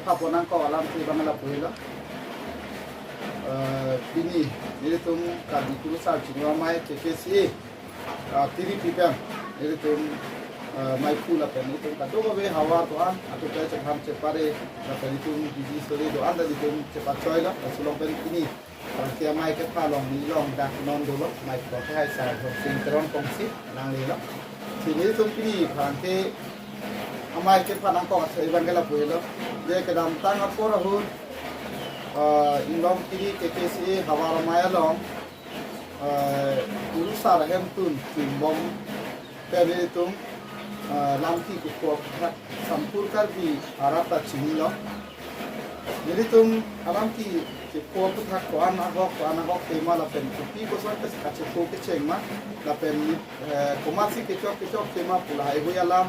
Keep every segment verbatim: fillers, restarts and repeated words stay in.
Apon nangkok alam si bang lapu helo. Eh, pini, nelitum Karbi Kurusar Chingrum Amei K K C A, ah, tiri pi pen, nelitum, eh, maiphu lapen nelitum kadokave havar do-an, atum pen chetham chepare, lapen nelitum bidi sore do-an ta nelitum chepachoilo, laso along pen pini Pharangke amei kepha along neli along dak non dolo, amei kepha ke hai Sar Horsing Teron Kongsi, alanglilo. Si nelitum pini Pharangke amei kepha nangkok asai bang ke lapu helo. Je kedamtang apor ahut, eh, Inglongkiri K K C A havar amei along, eh, Kurusar ahemtun chimbom pen nelitum, ah, lamki kukok thak Sampur Karbi arat ta chinilo. Nelitum alamki kukok thak ko-an ahok, ko-an ahok tema lapen kopi koson ke kachekok kecheng ma lapen, eh, komatsi kechok kechok tema pu lahai hui alam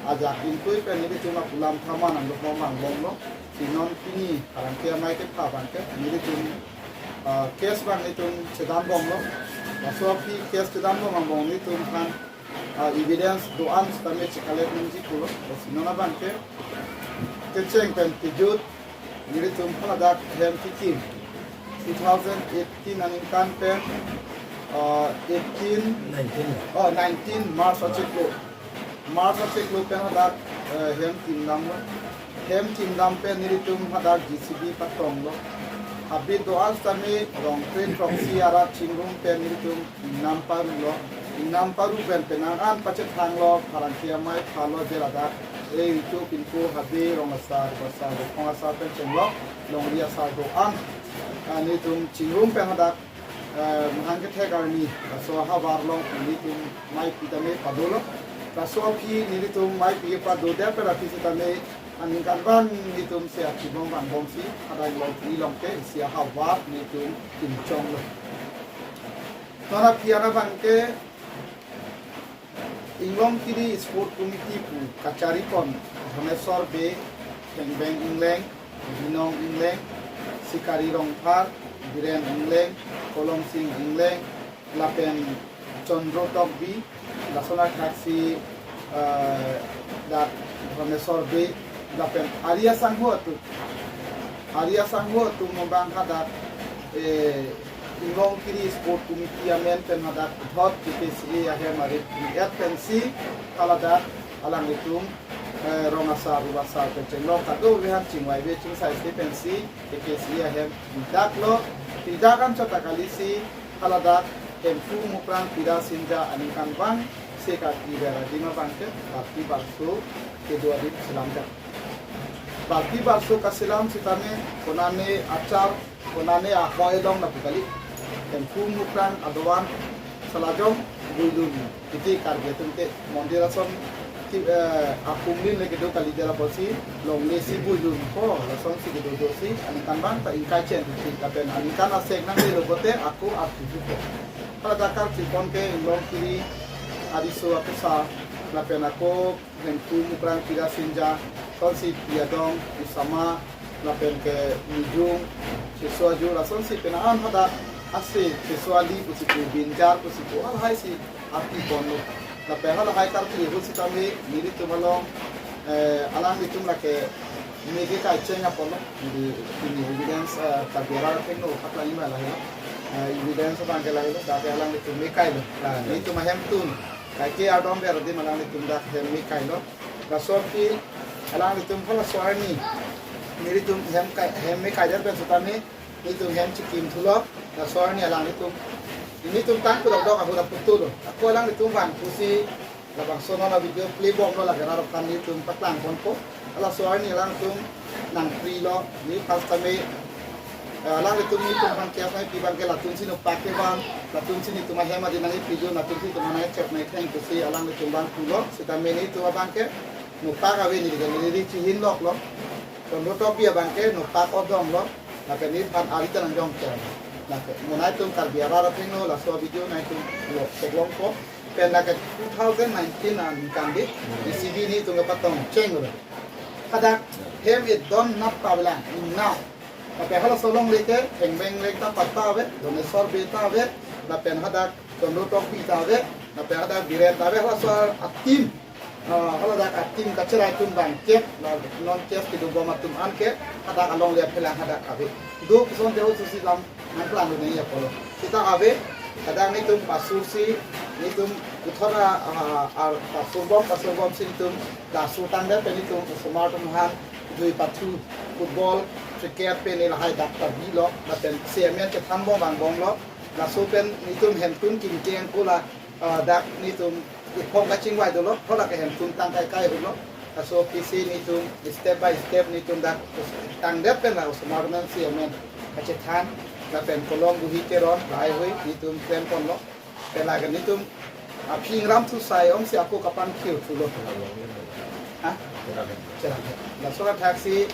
ajak ingtui pen nelitum apulam thaman ang dok mang bomlo. Si non pini Pharangke amei kepha bang ke nelitum, ah, case bang nelitum chedam bomlo. Laso aphi case chedam bom angbong nelitum aphan, ah, evidence do-an sitame chekalek nangji pulo. Lasi non abang ke kecheng pen kejut nelitum haladak hem kekim two thousand eighteen aningkan pen, ah, eighteen, nineteen. Oh, nineteen March achiklo. March achiklo pen hadak, eh, hem kimdamlo. Hem kimdam pen nelitum hadak J C B patonglo. Abit do-an sitame rong train throksi arat chingrum pen nelitum ingnam parulo. Ingnam paru pen penang an pachethanglo, Pharangke amei phalo je ladak. E itu pinpo habe rong asar, basar, dokong asar pen chenglo, longri asar do-an. Ah, nelitum chingrum pen hadak, eh, mahang kethek arni, laso ahavar along nelitum meipi tame padolo. Laso aphi nelitum meipi pado det pen aphi sitame aningkanvang nelitum si achibong vangbomsi hadak Inglongkiri along ke isi ahavar nelitum kimchonglo. Non aphi an abang ke Inglongkiri Sport Committee pu kachari pon Dhoneswar Bey, Thengbeng Ingleng, Binong Ingleng, Sikari Rongphar, Biren Ingleng, Kolom Sing Ingleng, lapen Chandro Tokbi, lason athaksi, eh, dak Dhoneswar Bey, lapen Arya Sangho atum. Arya Sangho atum abang hadak, eh, Inglongkiri Sport Committee amen pen hadak puthot K K C A ahem arit et pensi haladak alanglitum, eh, rong asar, ru asar pen chenglo, kadokave aphan chingvai ave, chingsai ave pensi K K C A ahem pidaklo. Pidak anchot ta kalisi haladak Hemphu Mukrang Pira Sinja aningkanvang se karpi ver adim abang ke barpi barso kedo adim selamjak. Barpi barso kaselam sitame konane achar, konane ahoi along lapu kali. Hemphu Mukrang adovan Salajong Builun kiti Karbi atum te mondir ason ki, eh, akumlin le kedo kali jala bosi longle si Builun ko lasonsi kedo dosi aningkanvang ta ingkai chen si lapen aningkan asek nanglelo pote ako artu juko. Hala dakar chipon ke Inglongkiri ariso akesa lapen ako Hemphu Mukrang Pira Sinja, lasonsi pi adong, isama, lapen ke mijung, seso ajur, lasonsi penang an hadak ase seso ali pusi pu, binjar pusi pu, halahai si arti ponlo. Lapen halahai karpi ahut sitame nelitum along, eh, alanglitum lake meke kaicheng apotlo. Neli pini evidence, eh, Karbi arat athengno paklang ima lahelo. Eh, evidence abang ke lahelo, dak alanglitum mekailo. Ah, nelitum ahemtun kaike ardom ver adim alanglitum dak hem mekailo. Laso aphi alanglitum halaso arni nelitum hem kai, hem mekaidet pen sitame nelitum hem chikim thulo. Laso arni alanglitum, nelitum tang pudok dok ahut aputhulo. Ako alanglitum vangthusi labangso non a-video play bomlo, lake rat aphan nelitum paklang ponpo. Halaso arni alanglitum nangprilo, neli first time, eh, alanglitum nelitum aphan case nangpi abang ke latumsi nopak kevan, latumsi nelitum ahem adi nangkepijun, latumsi nelitum aphan nangchep nangtheng pusi alanglitum vangthulo. Sitame nelitum abang ke nopak ave, neli ke neli chihin loklo. Chandro Tokbi abang ke nopak odonglo. Lake neliphan ari ta nangjong ke. Lake mo nelitum Karbi arat athengno laso video nelitum lo seglong ko. Pen lake two thousand nineteen aningkan di J C B nelitum kepatong chenglo. Hadak hem edon nat ta avelang, ingnam. Lake halaso alongle ke Thengbeng Ingleng ta patta ave, Dhoneswar Bey ta ave, lapen hadak Chandro Tokbi ta ave, lapen hadak Biren ta ave, halaso a-team Ah, hala dak a-team kacherai atum bangkep, la non case kedobom atum anke, hadak alongle aphelang hadak ave. Do kosonte ahut susi lam nangklang dun nangji apotlo. Seta ave, kadang netum pasursi, netum puthot a, a, a, pasurbom, pasurbomsi netum, la sur tangdet pen netum osomar atum aphan, jui pathu, football, cricket pen ne lahai dak pabilo, lapen chairman chethanbom vangbomlo, laso pen netum hemtun kimkeng ko la, ah, dak netum iphong kachingvai dolo, tholake hemtun tang kaikai hulo. Laso aphi si netum step by step netum dak tangdet pen la osomar amen si amen kachethan, lapen kolom buhi keron, lahai hui netum klemponlo. Pen lake netum aphi ingram thu sai ongsi ako kapangkir thulo. Ha? Cherap. Laso athaksi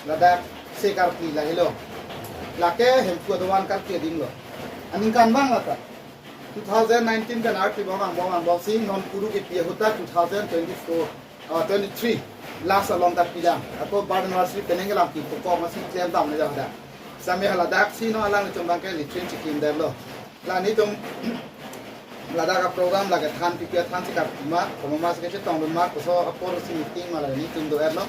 ladak se karkli lahelo. Lake Hemphu adovan karkli adimlo. Aningkanvang lata. Two thousand nineteen pen arti bom angbom angbomsi non kuru kipi ahut ta two thousand twenty-four, uh, twenty-three last along ta pilang. Ako birth anniversary penang kelang pi pokok masi klemdamle jahada. Same haladaksi non alanglitum abangke latrine chekimdetlo. La netum ladak a-program lake than pipi athansi karkli ma, komat masi kachetongdun ma, koso apor si meeting ma la netum do-etlo,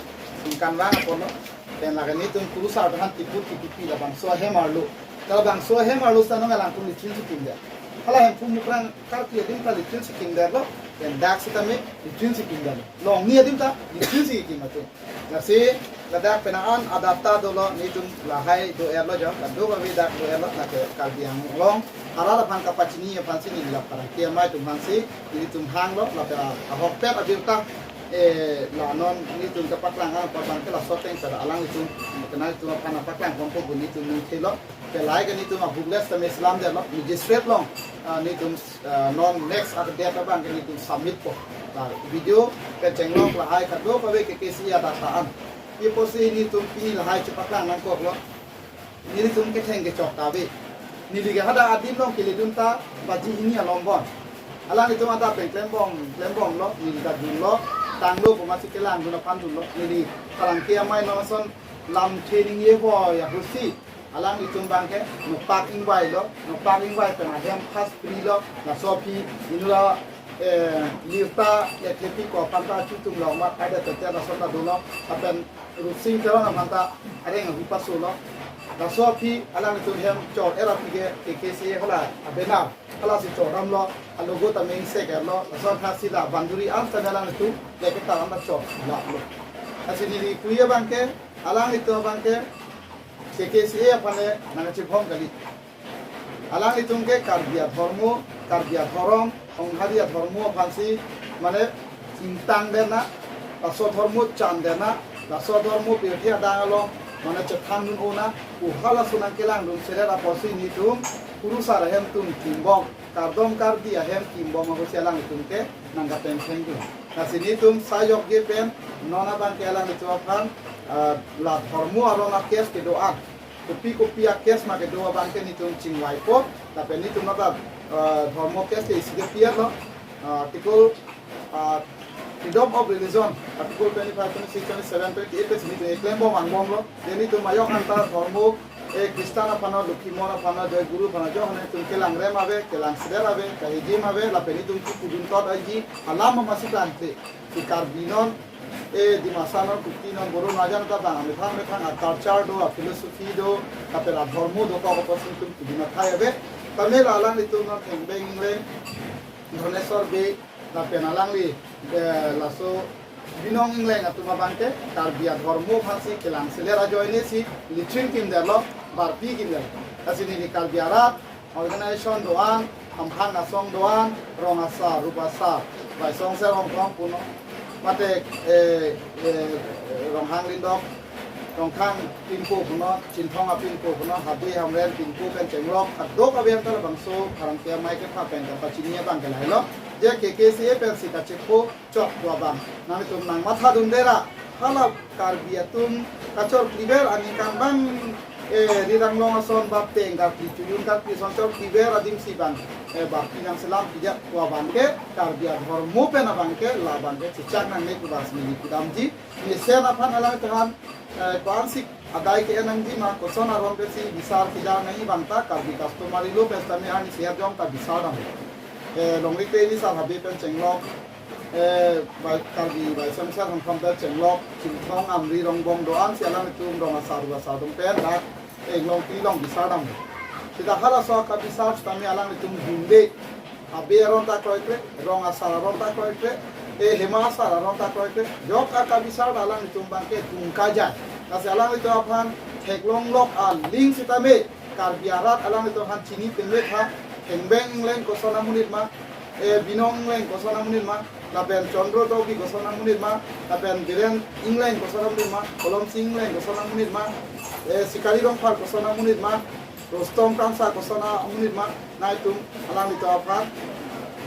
ningkanvang apotlo. Pen lake netum kurusar than tiput kipipi labangso ahem arlo. Labangso ahem arlo seta non alangtum latrine chekimdet. Hala Hemphu Mukrang karkli adim ta latrine chekimdetlo, pen dak sitame latrine chekimdetlo. Longni adim ta latrine chekim atum. Lasi ladak penang an adapta dolo, netum lahai do-etlo jo, kadokave dak do-etlo, lake Karbi Anglong arat aphan kapachini aphansi neli la pherangke amei atum aphansi netum hanglo, lapen ahokpet abirta, eh, la non netum kapaklang apot abangke laso ateng pen alanglitum, kenangtum aphan paklang ponpo pu netum ningthelo, kelai ke netum a-booklets tame selamdetlo, magistrate along, ah, netum ah, non next update abangke netum submit po. La video kechenglok lahai kadokave ke K C A adata an. Iposi netum pini lahai chepaklang nangkoklo. Netum ketheng kechok ta ave. Neli ke hadak adim along keledun ta baji hini alombon. Alanglitum adap pen klembom, klembomlo, neli ta dunlo, tanglo pu masi kelangdun aphan dunlo. Neli pherangke amei non ason lam training ye ho ya husi. Alanglitum abangke nopak ingvailo, nopak ingvai pen ahem first pri lo, laso aphi inut la, eh, lirta, eh, thepi ko aphan ta achutum lo, mat ada tete laso ta dolo, lapen Rupsing Teron aphan ta areng ahu pasolo. Laso aphi alanglitum hem chor-et aphi ke K K C A hala a-banner, halasi chordamlo, a-logo ta meng sek-etlo, laso athaksi la banduri an ta alanglitum, leke ta lam ta chor, la lo. Lasi neli kui abangke, alanglitum abangke, K K C A aphan le nangchibom kali. Alanglitum ke Karbi adhormo, Karbi adhorom, Honghari adhormo aphansi, mane ingtangdetna, laso adhormo chandetna, laso adhormo pirthe adang along, mane chethandun ona, pu halaso nangkelangdun selet apotsi netum, kurusar ahemtun kimbom, kardom kardi ahem kimbom apotsi alanglitum ke nangkatengthengdun. Lasi netum sajokje pen, non abangke alanglitum aphan, ah, la dhormo aron a-case kedo-an. Kopi kopi a-case ma kedo abangke netum chingvaipo, lapen netum nata, ah, dhormo case ke isi ke piat lo, ah, Article, ah, Freedom of Religion, Article twenty-five, twenty-six, twenty-seven, twenty-eight ke netum klembom vangbomlo, je netum ajok anta dhormo, eh, Christian aphan lo, Lokhimon aphan lo, Joy Guru aphan lo, ajok netum kelangrem ave, kelangsedet ave, kahijim ave, lapen netum kipudun tot aji, alam masi klangkle. Si Karbi non, eh, Dimasa non, Kuki non, Boro non, ajan ta bang, methang methang a-culture do, a-philosophy do, lapen adhormo dokok apotsi netum kibina thai ave. Tame la alanglitum non Thengbeng Ingleng, Dhoneswar Bey, lapen alangli, eh, laso Binong Ingleng atum abangke, Karbi adhormo aphansi kelangselet ajoine si, latrine kimdetlo, barpi kimdetlo. Lasi neli Karbi arat, organization do-an, hamphang asong do-an, rong asar, rup asar, Baisongser Hongkrong punon, mate, eh, eh, Ronghang Lindok, Rongkhang pinpo punon, Chinthong apinpo punon, Habui Hamren pinpo pen chenglok, kadokave anta labangso pherangke amei kepha pen kapachini abangke lahelo, je K K C A pensi kachepho chok pu abang. Nangtum nangmathadunde ra, hala Karbi atum kachorkliver aningkanvang, eh, rirang long ason bapteng karkli chulun karkli ason chorkliver adimsi abang, eh, bapti nangselam pijak pu abangke, Karbi adhormo pen abangke, la abangke chechak nangne pu abangsi neli pudamji. Mesen aphan alanglitum aphan, eh, ko-ansi adai ke-en nangji ma, koson aron pensi bisar kida nangji abang ta, Karbi customary law pen sitame arni seher jong ta bisar dam. Eh, longri ke ini sar habe pen chenglok, eh, bai, Karbi Baisong Sar Hongkhom ta chenglok, Chinthong, Amri, Rongbong do-an si alanglitum rong asar, ru asar atum pen dak, eh, Inglongpi along bisar dam. Sita halaso akabisar sitame alanglitum dunde, habe aron ta kroikre, rong asar aron ta kroikre, eh, hema asar aron ta kroikre, jok akabisar alanglitum abangke dungkajai. Lasi alanglitum aphan theklonglok aling sitame, Karbi arat alanglitum aphan chini peme tha, Thengbeng Engleng koson amonit ma, eh, Binong Engleng koson amonit ma, lapen Chandra Tokbi koson amonit ma, lapen Biren Engleng koson amonit ma, Kolomsing Engleng koson amonit ma, eh, Sikari Rongphar koson amonit ma, Rustom Kramsa koson amonit ma, nangtum alanglitum aphan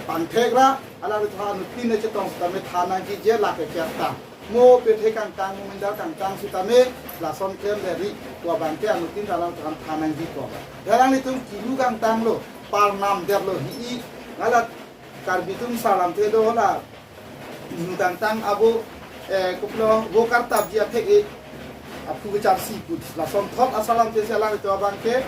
pangthek ra, alanglitum aphan anuttin le chetong sitame than nangji je lake kerta. Mo pethe kangtang, mo mindar kangtang sitame lason klemdet ri pu abangke anuttin alanglitum aphan than nangji pu abang. Alanglitum kilu kangtanglo, parnam detlo hi-i, ngalat Karbi atum salam thelo la, nu kangtang abo, eh, kopilo, vo kartap ji aphek e, aphu kecharsi pu. Lason thot asalam thesi alanglitum abangke,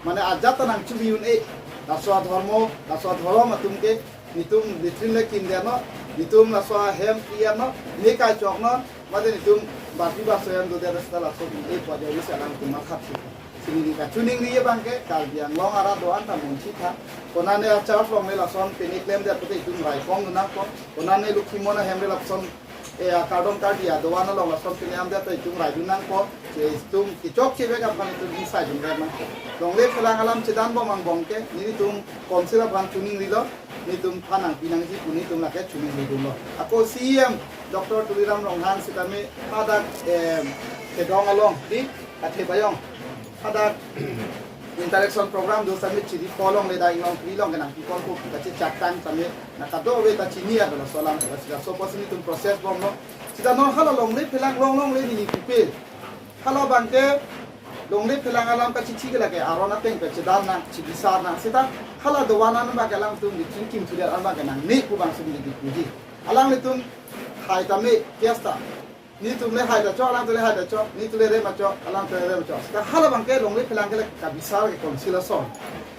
mane ajat ta nangchumi un-e, laso adhormo, laso adhorom atum ke, netum latrine le kimdet non, netum laso ahem kian non, ne kachok non, mate netum barpi barso hem dodet sita laso un-e pu ajoine si alanglitum matha thu. Chiningri, kachiningri abangke, Karbi Anglong arat do-an ta munchitha. Konane a-church along le lason pini klemdet pute itum rai kong nangkok. Konane Lokhimon ahem le lason, eh, akardom kardi adovan along lason pini amdet ta itum raidun nangkok. Che itum kechokche vek aphan itum insai dun vek nangkok. Longle phelang alam chedan bom angbong ke, netum council aphan chiningrilo, netum than nangpi nangji pu netum lake chiningridunlo. Ako C E M Doctor Tuliram Ronghang sitame hadak, eh, kedong along di Kathe Bayong hadak interaction program do sitame chiri polong le dai long kri long kenang pipon ko kache chak tang sitame na kadokave ta chini ya bela solam bela sila so pos netum process bomlo. Sita non hala longle phelang longlongle neli pupe. Hala abangke longle phelang alam kachichi ke lake aron ateng pen chedan nang, chibisar nang. Sita hala dovan an abangke alangtum di chingkim thulian abangke nangne pu bang sum di puji. Alanglitum hai tame, kias ta. Netum le hai ta chok, alangtum le hai ta chok, netum le rem ta chok, alangtum le rem ta chok. Sita hala abangke longle phelang ke le kabisar ke council ason.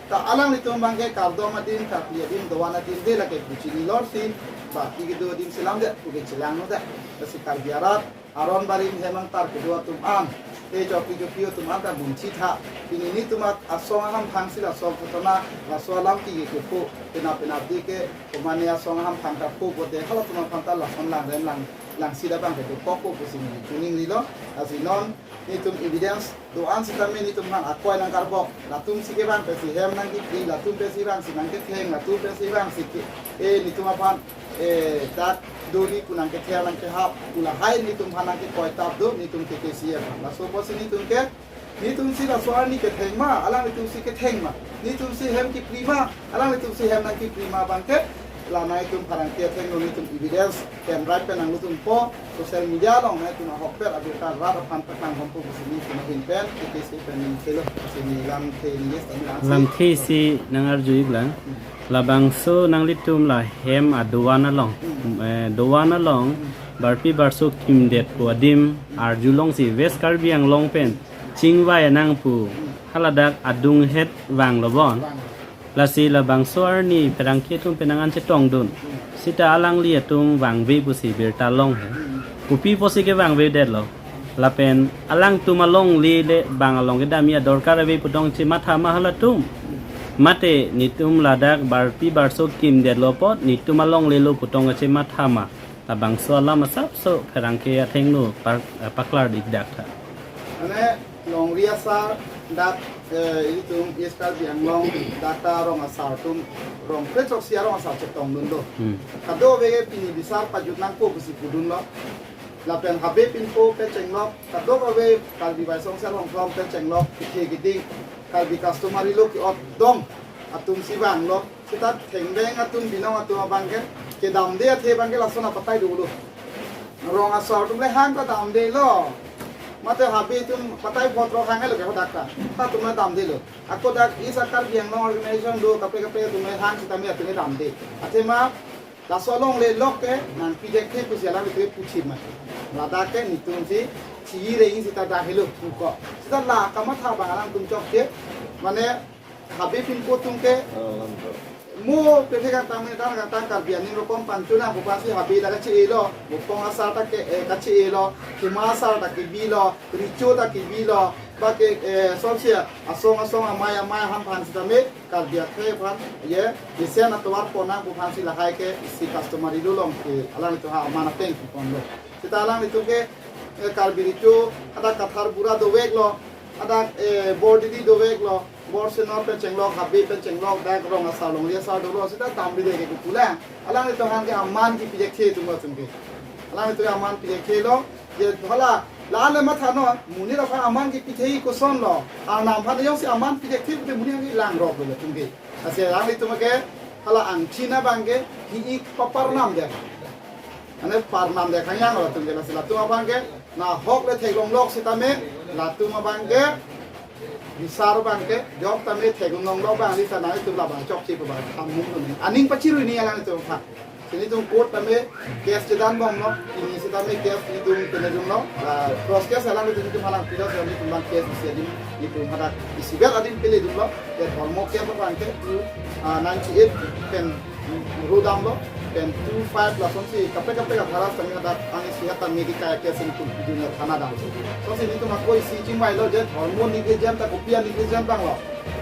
Ta alanglitum abangke kardom adim, karkli adim, dovan adim, de lake pu chinilo si, baki kedo adim si lamdet, pu ke chelang nodet. Lasi Karbi arat, aron barim hem angtar kedo atum an, e jopi jopi atum an ta munchitha. Pini netum asong ahamphang si laso ghotona, laso alam ke kepho, penap penap di ke, komane asong ahamphang ta pho pote, halatum aphan ta lason langrem lang, langsi labang kedo kokpo pusi neli chiningrilo. Lasi non netum evidence do-an sitame netum aphan akoi nangkarbok. Latum si kevang pensi hem nangkipri, latum pensi vangsi nangketheng, latum pensi vangsi ke, eh, netum aphan, eh, dak dori pu nangketheng nangkehap pu lahai netum aphan nangkekoi tap do, netum K K C aphan. Laso apotsi netum ke, netum si laso arni ketheng ma, alanglitum si ketheng ma, netum si hem kipri ma, alanglitum si hem nangkipri ma abangke, la nangtum pherangke athengno netum evidence pen rai pen nanglutumpo, social media along nangtum ahokpet abirta rat aphan paklang hompo pusi neli ahin pen, K K C pen neli thelo, pusi neli lamthe neli yes tanglang. Lamthe si nangarju iklang. Labangso nanglitum la hem adovan along, eh, dovan along, barpi barso kimdet pu adim arjulongsi West Karbi Anglong pen chingvai nang pu haladak adunghet vanglo bon. Lasi labangso arni pherangke atum pen nang-an chetongdun. Sita alangli atum vangve pusi birta long he. Kopi pusi kevangvedetlo. Lapen alangtum alongle le bang along kedam ya dorkar ave pu tong chematha ma halatum. Mate netum ladak barpi barso kimdetlo apot netum alonglelo pu tong chematha ma. Labangso alam asapso pherangke athengno par-, paklar dikdak tha. Mane longri asar dak, eh, ilitum East Karbi Anglong dak ta rong asar atum rong kre chok sia rong asar chetongdun do. Hmm. Kadokave pini bisar pajut nangpo pusi pudunlo. Lapen habe pinpo pen chenglok, kadokave Karbi Baisong Sar Hongkhom pen chenglok, kethe keding, Karbi customary law ke-ot dong atum si vanglo. Sita Thengbeng atum Binong atum abangke kedamde athe abangke lason apatai dolo. Rong asar atum le hang ta damdelo. Mate habe atum patai bot rok hang lo ke hadak ta. Ta atum le damdelo. Ako dak East Karbi Anglong organization do kaprek kaprek atum le hang sitame atum le damde. Athema laso alongle lok ke nangpidek the pusi alanglitum puchit ma. Ladak ke netum si chiri re-ing sita dak helo puko. Sita la kamatha abang alangtum chokche. Mane habe pinpo atum ke, oh, lam to. Mo pethek atang me tang atang Karbi aning rokom pangchunang pu aphansi habe ta kache-elo, mopong asar ta ke, eh, kache-elo, kema asar ta kebilo, recho ta kebilo, ba ke, eh, sonsi asong asong amei amei ahan aphan sitame Karbi akhei aphan, ye, mesen atovar ponnang pu aphansi lahai ke isi customary law along ke alanglitum ha aman ateng kiponlo. Sita alanglitum ke, eh, Karbi recho, hadak Kathar bura doveklo, hadak, eh, bor didi doveklo, bor senor pen chenglok, habe pen chenglok, dak rong asar longri asar dolo, sita damri deke kepu lang. Alanglitum aphan ke aman kipijak the atum atum ke. Alanglitum aman pijak thelo, je hala, la le mathanon, monit aphan aman kipithe kosonlo, arnam aphan jongsi aman pijak the pute monit aphan ke langroklo atum ke. Lasi alanglitum ke, hala angthin abang ke, hi-ik paparnam det. Ane parnam det khangjang latum ke, lasi latum abang ke, nahok le theklonglok sitame, latum abang ke, bisar abang ke, jok tame theklonglok abang, lisa nangtum labang chokche pu abang, thammung lo ne. Aning pachirui ni alanglitum aphan. Si nelitum court tame case chedan bomlo, pini sitame case nelitum pene dunlo, ah, cross case alanglitum nelitum halang pilo, si nelitum abang case isi adim, nelitum hadak isivet adim pele dunlo, ya dhormo case abang ke, two, ah, ninety-eight pen ro damlo, pen two five lasonsi kaprek kaprek adhara tame hadak ani sihat tame ke kaya case nelitum pidun thana damlo. Lasi nelitum ako isi chingvailo je dhormo negligence ta kopi a-negligence abang lo.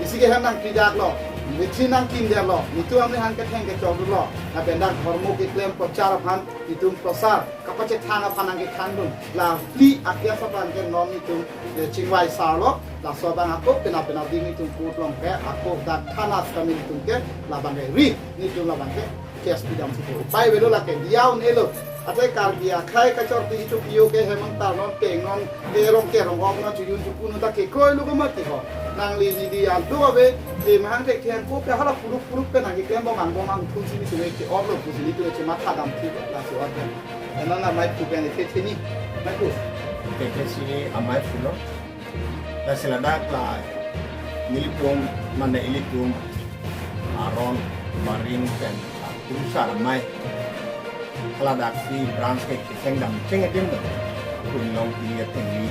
Isi ke hem nangpidaklo, latrine nangkindetlo, nelitum amni han ketheng kechoklo, lapen dak dhormo keklem prochar aphan, nelitum prosar, kapachethang aphan nangkethang dun, la phli a-case abang ke non nelitum, eh, chingvai sarlo, laso abang ako, pena pena ding nelitum court along ke, ako dak thana kami nelitum ke, labang ke ri, nelitum labang ke, case pidam si ko. Pai avelo lake, diya un-elo. Ate Karbi akhei kachordi itum pio ke hemang tarnon pengnon, kerong kerong ong non chuyun chuku non ta ke kroi lo ko mati ho. Nangli neli aldo ave, e mahang thekthe ko pe hala puruk puruk pen nangkeklem bom ang bom ang thun si nelitum ke-orlo pusi nelitum ke matha dam thi laso ate. Ena na mai pu pen thekthe ni. Mai pu. Thekthe si ni amai pulo. Lasi ladak la nelitum mane ilitum aron baring pen kurusar amei. Haladak si branch ke keseng dam cheng adim lo. Kunlong pini atengli.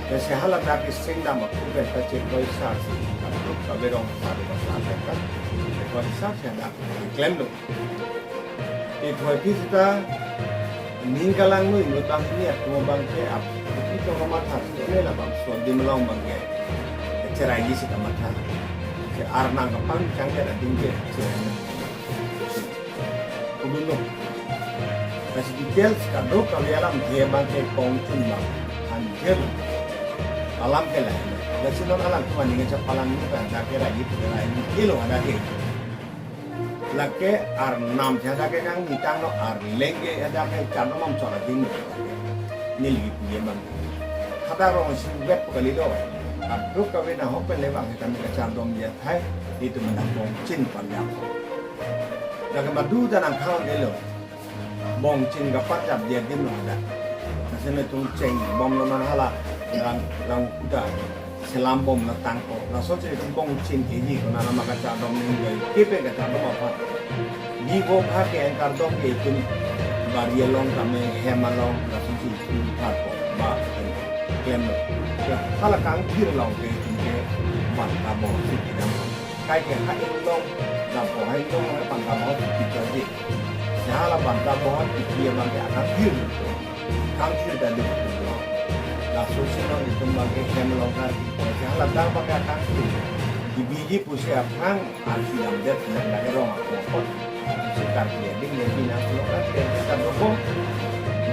Lasi haladak keseng dam aku pen kachekoi sar si. Kadokave rong sar ba sar pen kachekoi sar si hadak klemlo. Ithoi phi sita ning kalang noi inut abang hini atum abang ke ap, pi to kamatha si ne labang so adim along abang ke. Cherai ji si kamatha. Ke arnam kapangchang ke adim ke cherai na. Kuduno. Lasi details kadokave alamthe abang ke kongchun abang. Anjir. Alam ke lain. Lasi non alangtum aning ke chapalang nu kan dak ke rai ji pu ke rai ni kilo ada ke. Lake arnam si hadak ke kangni tanglo, arleng ke hadak ke chandom amchot ading lo. Neli kipu abang. Hadak rong si vet kalilo. Kadokave nahok pen le abang kami kachandom ya thai, itum nang bongchin panjang. Lake madu ta nangkhang-elo. Bongchin kaparjap dia adim lo hadak. Lasi nelitum chengbomlo nang hala, lang, lang kuda. Selam bom na tangko. Laso che itum bongchin keji ko nana maka chadom ning joi. Kepe kachadom aphan. Ni vo pha ke-en kardom ke itum bari along tame hem along laso che itum pha ko ba klem lo. Ya, hala kangthir along ke itum ke banta bom si kedam. Kai ke ha inglong dampo, ha inglong banta bom si kechoji. Ya, hala banta bom si ke abang ke akangthir. Kangthir ta duk. Laso si non itum abang ke hem along kar. Hala dak abang ke akangthir. Dibiji pusi aphrang arsi damdet yang dak rong akokot. Si kar dia ding dia bina along kar dia kita dukung.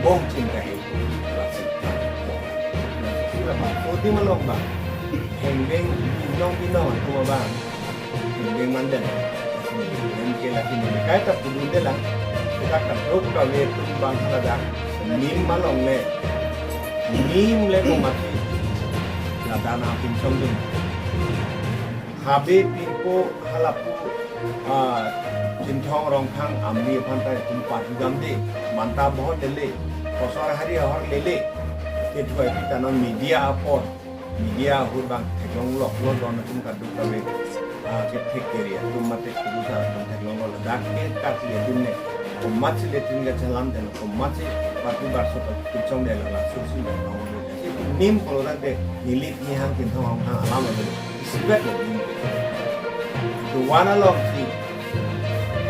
Bongchin kahe. Laso si abang. So di malong abang. Hengbeng binong binong atum abang. Hengbeng manden. Hengbeng ke laki ni kai ta pudun de lang. Kita kadokave atum abang haladak. Nim malong le. Nim le ko mati. Ladak nangpinchong dun. Habe pinpo halapu, ah, Chinthong Rongphang amri aphan ta itum pajudam de. Banta bom lele. Kosor hari ahor lele. Kethoi pita non media apor. Media ahut abang theklonglok lo don atum kadokave, ah, kethek keri atum mate kurusar atum theklonglo ladak ke kat le dun ne. Komatsi latrine kachelam den, komatsi batu barso kachong den laso si long lo. Nim pulo dak de nilip nihang Chinthong Rongphang alam lo. Isivet lo nim. Duan along si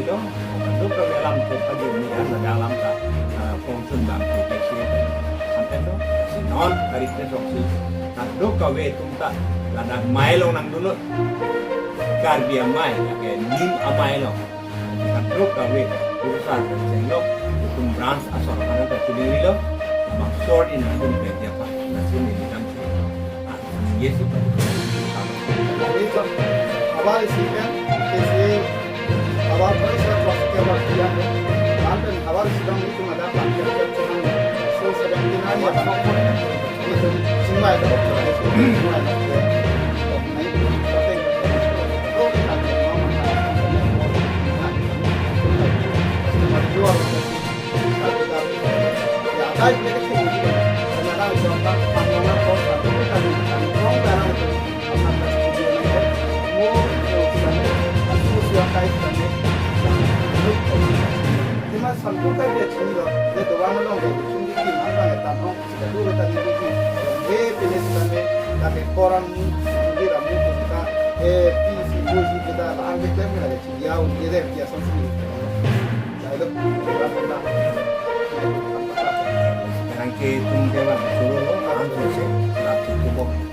ilo, kadokave alam ke pajirmi an ladak alam ta, ah, pongchun bang ke ke. Anten do, si non kari ke sok si, kadokave atum ta, ladak amei along nangdunlo, Karbi amei, lake nim amei along. Kadokave kurusar kachenglo, itum branch asor aphan ta chililo, maksor in adun pe dia pa, nasin in dam si. Ah, yes, itu. Itu, havar isi kan, isi havar pen saya kelas tiga belas dia, kan, pen havar isi dong itu ada plan kerja, so seventy nine ya, itu, semua itu, semua itu. Sekarang ke tum ke bang, suruh lo, ang sose, lap cukup.